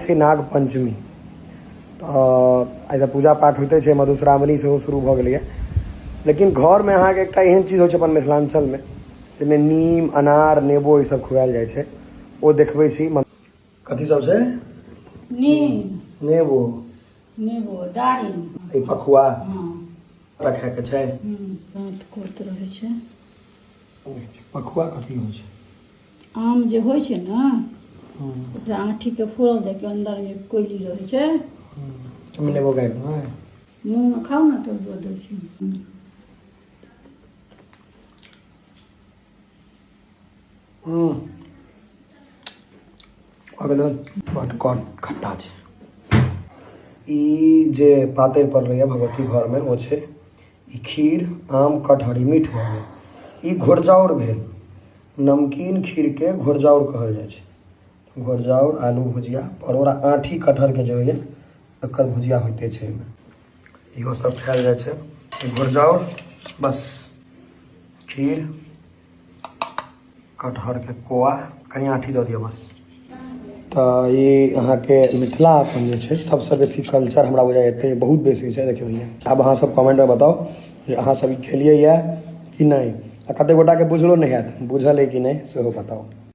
छै नाग पंचमी। तऽ आइ तऽ पूजा पाठ होइते छै, मधुश्रावणी सेहो शुरू भऽ गेलैए। लेकिन घरमे अहाँके एकटा एहन चीज होइ छै अपन मिथिलाञ्चलमे, जाहिमे नीम, अनार, नेबो ई सब खुआएल जाइ छै, ओ देखबै छी। कथी सब छै? नीम, नेबो, नेबो, दारिम, ई पखुआ। हँ। खायके छै। दाँत कोत रहै छै। पखुआ कथी होइ छै? आम जे होइ छै ने, ओकरा आँठीके फोड़ल जाइ के अन्दरमे कोयली रहै छै। ओहिमे नेबो गाड़ि देबै। मुँहमे खाउ ने तऽ दऽ दै छै। भऽ गेलै। बहुत कम खट्टा छै। ई जे पातरि पड़लैए भगवती घरमे ओ छै ई खीर, आम, कटहर। ई मीठ भऽ गेल। ई घोरजाउर भेल। नमकीन खीरके घोरजाउर कहल जाइ छै। घोरजाउर, आलू भुजिया, परोड़ आ आँठी कटहरके जे होइए एकर भुजिया होइते छै एहिमे। इहो सब खायल जाइ छै। घोरजाउर बस, खीर, कटहरके कोआ, कनि आँठी दऽ दिअ बस। तऽ ई अहाँके मिथिला अपन जे छै सबसँ बेसी कल्चर हमरा बुझाइए एतै बहुत बेसी छै। देखियौ भैया, आब अहाँ सब कमेंटमे बताउ जे अहाँ सब ई खेलियै यऽ कि नहि, आ कतेक गोटाके बुझलो नहि हैत, बुझल अइ कि नहि सेहो बताउ।